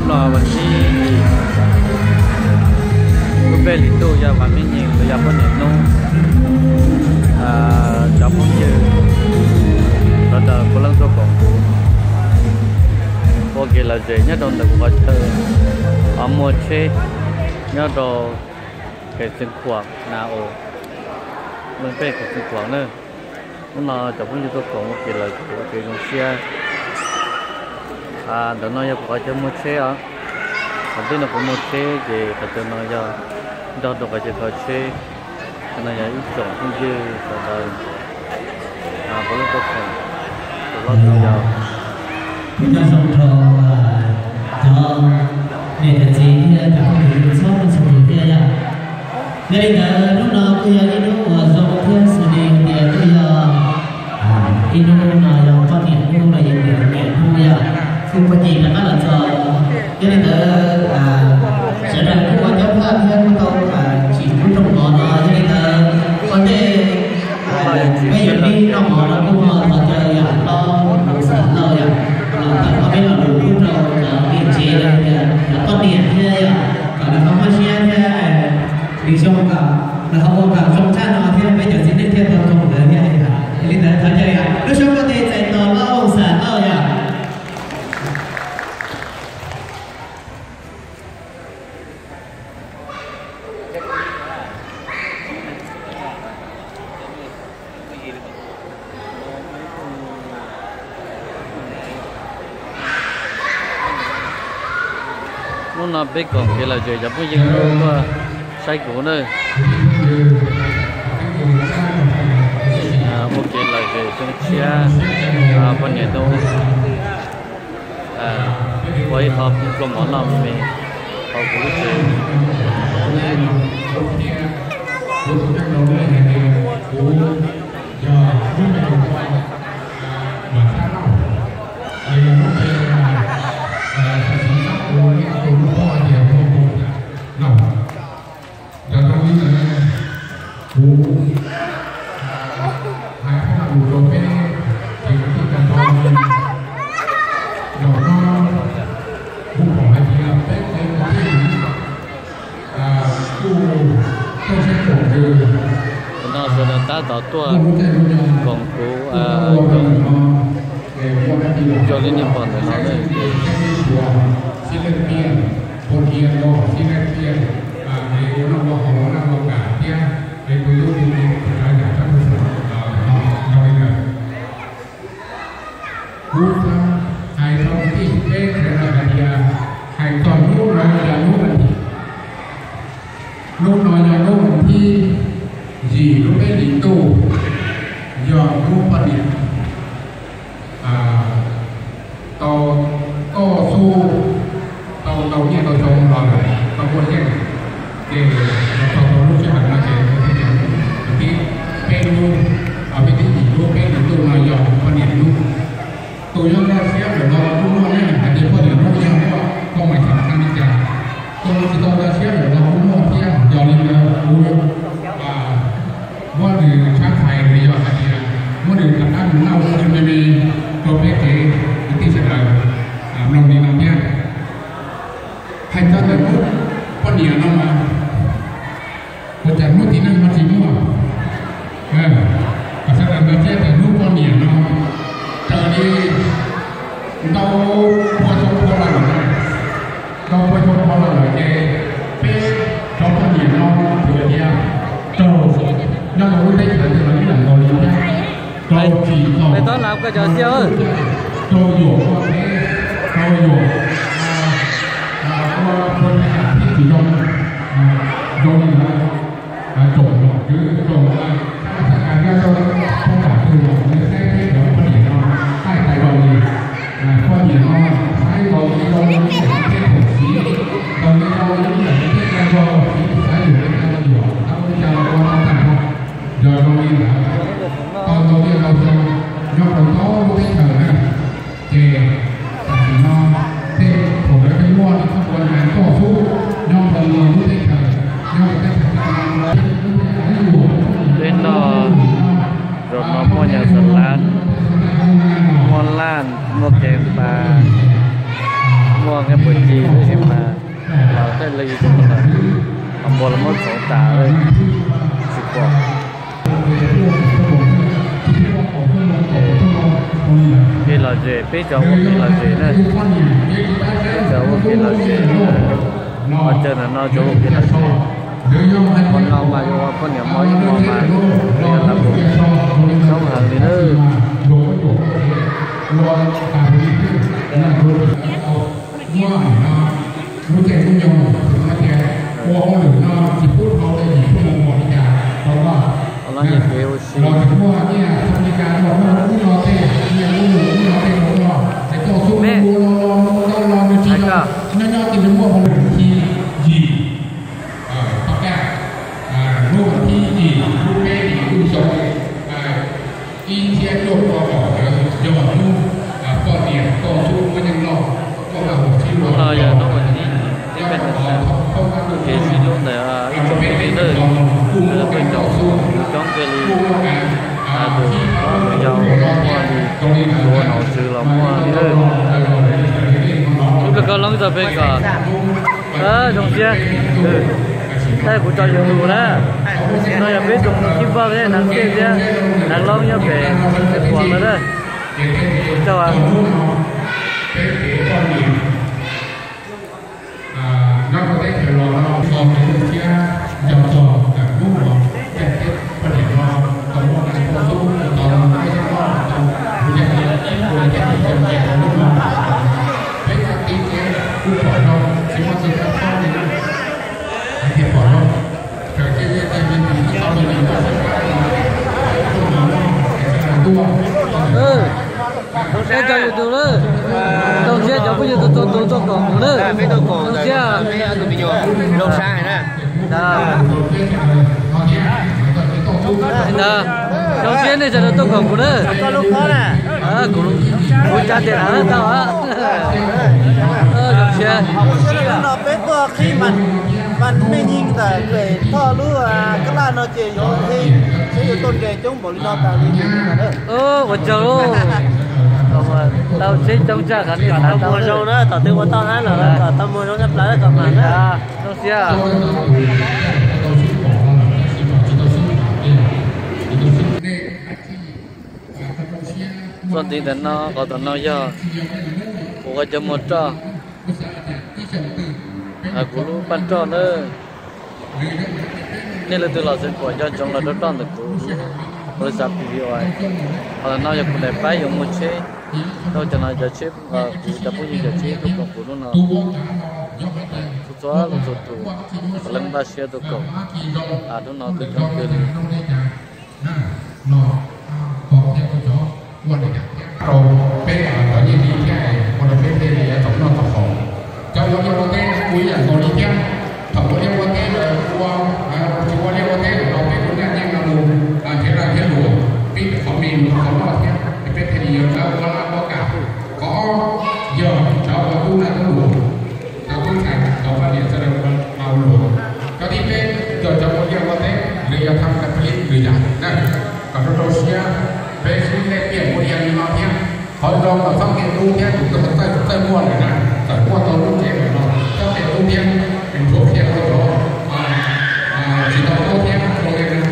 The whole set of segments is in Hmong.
Hnub no vas thib, lub npe li ntuj yog Vam Meej Nyeem los yog poj niam Hnub. Cov phooj ywg sawv daws puav leej tuaj koom kuv ua kev lom zem nyob rau ntawm kuv qhov chaw muag tsheb nyob rau Khev Xeev Khuam na, u, lub npe Khev Xeev Khuam na. Hnub no cov phooj ywg tuaj koom ua kev lom zem ua kev zoo siab. Ntawm no yog kuv qhov chaw muag tsheb os. Qhov ntej no kuv muag tsheb ces qhov chaw no yog nrog rau qhov chaw kho tsheb. Qhov no yog ib tsoom phooj ywg sawv daws puav leej tuaj koom, tus hlob tus yau. Kuv nyob zoo rau cov niam cov txiv thiab cov phooj ywg txhua leej txhua tus thiab yom. Yog li ntawd hnub no kuj yog ib hnub uas zoo thiab xws li hais tias kuj yog ib hnub no yog poj niam hnub los yog tias niam hnub yom, kuj puag ci rov qab los txog. Yog li ntawd sawv daws kuj ua coob lawm thiab kuj tau tsim lub rooj mov no, yog li ntawd ua ntej peb yuav pib noj mov no kuj muaj qhov chaw yom, hlob Xeev Lauj yom, los tawm qhov peb los lus pub rau cov niam tsev los yog tias cov poj niam thiab yom, kom lawv tau muaj siab thiab nws zoo kom lawv ho ua kom zoo tshaj no thiab peb cov txiv neej thiaj tau koom lawv thiab. Yog li ntawd thov caw yom, lub suab muaj tes txais tos hlob Xeev Lauj yom. Hnub no peb koom kev lom zem cov phooj ywg tuaj saib kuv na. Ua kev lom zem zoo siab, poj niam Hnub ua ib qho pluaj mov noj me hauv kuv lub tsev. Yog zoo li ntawd, kuv hais phaj lus rau peb tsev kwv tij tas nrho zaum no, kuv pom hais tias peb tsev kwv tij kuj tuaj saib koom nws. Tam no sawv daws tab tom tuaj koom kuv cov li nej pom ntawm no. Sib leej tiag, ua kiag los sib leej tiag, es ua noj ua haus ua noj ua kam thiab, es tus hlub tus tij rov yam rab tus xwm no zoo li ntawd. Kuv xav hais rau kwv tij peb sawv daws hais tias, hais txog hnub no yog hnub vas thib, hnub no yog hnub vas thib yim lub peb hlis ntuj, yog hnub poj niam tau koj xub tau tau nyiaj tau zoo los lawm, tau muaj yeej, ces los txog rau lub sij hawm no ces kwv tij, peb hnub, peb thib yim lub peb hlis ntuj no yog poj niam hnub. Tus yog nkag siab ntawm no kuj muaj ne, hais tias poj niam hnub yog muaj koj mas xav xav li cas. Tus tsis tau nkag siab ntawm no kuj muaj thiab. Yog li ntawd kuv muab nws tshab txhais los yog hais tias muab nws rov qab mus noj ua si me me rau peb tsev kwv tij sawv daws mloog li no thiab. Hais txog ntawm hnub poj niam no mas, ua cas hnub txiv neej ho tsis muaj? Sawv daws nkag siab tias hnub poj niam no raws li ntau pua xyoo dhau los lawm, ntau pua xyoo dhau los lawm ces peb cov poj niam no txawm tias raug nyob rau lub teb chaws twg los ib yam nkaus li thiab, raug tsim txom, raug yuam ua teb, raug yuam ua ua pua teb yam thiab tsis zoo, zoo li ntawd tsoom nom tswv tsoom thab nab rau thoob nram twg los nws saib peb cov poj niam no thaij tau zoo li, poj niam no saib zoo li zoo li ib daim teb khoom siv, zoo li zoo li ib daim teb kab zog siv xav yuam li cas los yuam, xav ua li cas los ua tau tag nrho. Yog zoo li ntawd tau ntau tiaj ntau xyoo nyob rau ntau lub teb chaws na, ces tam sim no tej thaum lawv thiaj muaj li txoj ua nas koj xub nyob rau lub teb chaws, nyob rau teb chaws Peb noj, zaum no muaj nyuam xas lav, muaj laj, muaj kev pas, Muaj nqaij npua ci tab sis mas los thawj li, los npua los muab txhoov tas, tsis pom. Kev lom zem, peb cov ua kev lom zem na, peb cov ua kev lom zem, pos caw ntawm no cov ua kev lom zem. Hmo no mas yuav ua poj niam hmo ib hmo mas yog lawv mus soob heev li na. Ua no yog kev ua si. Me, hais koj. Hnub no yog hnub vas thib ib, peb peb nees xwm, kev sib hlub ntawm ib tsoom phooj ywg na, tuaj caum kuv coob kawg li. Tus hlob tus yau los muaj li, tus ua nom tswv los muaj li. Lub koj koj loob txog peb kom zoo siab. Tab kuv tso YouTube na. No yog peb tsoom Hmoob Cib Npaj thiab Hnav Xiaj thiab Hnav Loob nyob pem Phuam lawm na. Ua tsaug. Nyob rau teb chaws los no, so tus thiab nco txog ntawm hnub no, teb poj niam no tau muaj neeg tuaj tub tau muaj ib tug tau mus yog ib puas yog ib tug nce rau hnub no. Peb txoj kev thiab kuj pom zoo, tsis muaj txog kab txob li na. Hais tias pom zoo, raws thiaj liaj tiaj me ntsis txoj me ntsis tuaj sib pab, tuaj mus no, es sawv daws tuaj. Zoo siab cov YouTube na, zoo siab cov phooj ywg tuaj tuaj tuaj tuaj koom kuv na. Zoo siab. Zoo siab nej sawv daws tuaj koom kuv na. Kuv, kuv tsa tias hnav tau. Zoo siab. Hnub no peb tuaj qhib mas, mas me nyig ntawm Pem Thoj lub kab laj no ces yuav, yuav tau nres coob npaum li no tas li. Ua tsaug lauj. Tau tsheb coob tshaj qhov nej hnav tau na. Tom twg ua tau hab los kom tau muag zoo tshaj plaws kom mas na. Zoo siab. Txoj ntiv ntawm no, qhov tom no yog kuv qhov cov muag roj, kuv lub paj roj na. Nej leej twg los xeev Phuam nco ntsoov los rau roj ntawm kuv lub, kuv lub xav P V O I. Qhov tom no yog kuv daim paib yuav muag tsheb rau cov no, cov tsheb, kuv cov phooj ywg cov tsheb tuaj koom kuv hnub no. Txhua txhua leej txhua tus, puav leej npaj siab tuaj koom, hnub no tuaj coob kawg li. Rau peb cov nyiaj li thiab, ua rau peb thiaj li tau noj tau haus. Cov ua liaj ua teb kuj ib yam nkaus li thiab. Thaum ua liaj ua teb lawm, ua, tsis ua liaj ua teb lawm los peb kuj nyiaj nyiaj no mus nrhiav lag nrhiav luam, peb qhov me mus qhov noj thiab, es peb thiaj li yuav rov ua laj ua kam. Qhov ob yog cov ua tub naj tub luam, cov tub ntxhais, cov poj niam sawv daws ua luam. Cov thib peb yog cov ua liaj ua teb, nws yog tham kas plig nws yam na, kom rau rau siab, peb sib lej tiam ua li yog li no thiab. Qhov zoo los txhob qia tub thiab, tus twg txawj txawj muaj lawm na, txawm muaj tau lub tsev lawm los txhob qia tub thiab, es ntxuav qhia rau cov tsis tau tuaj thiab ua li na.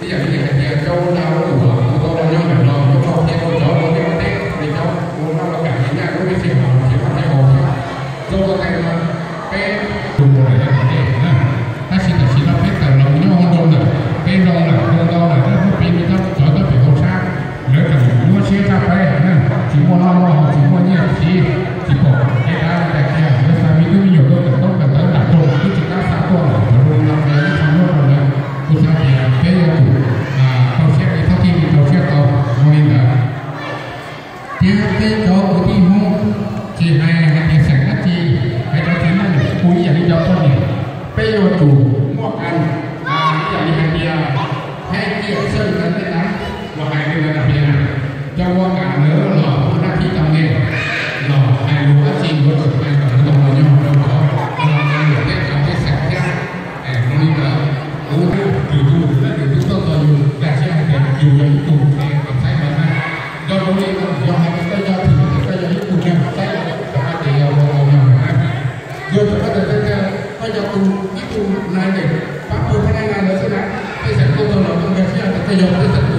Ib yam li hais tias cov ua lag ua luam ua tau los nyob lawm los yuav txhob qia rau cov ua liaj ua teb, es cov ua laj ua kam li nyaj lub ib txhia los tsis muaj thiab haus thiab. Zoo li hais no, peb tus mus lawm yog qhov ntej na, tab sis tam sim no peb tawm los nyob hauv nroog lawm, peb zoo lawm, zoo ntau lawm, peb pib rau cov toj pem hauv tshab, lawv tseem muab siab tshaj peb na, tsis muaj noj muaj haus, tsis muaj nyiaj txiv, Yog tus ib tug nai ntawm pab pawg phab nai na ntawd xwb na, pej xeem tuaj tau los tuaj nkag siab tas, yog pej xeem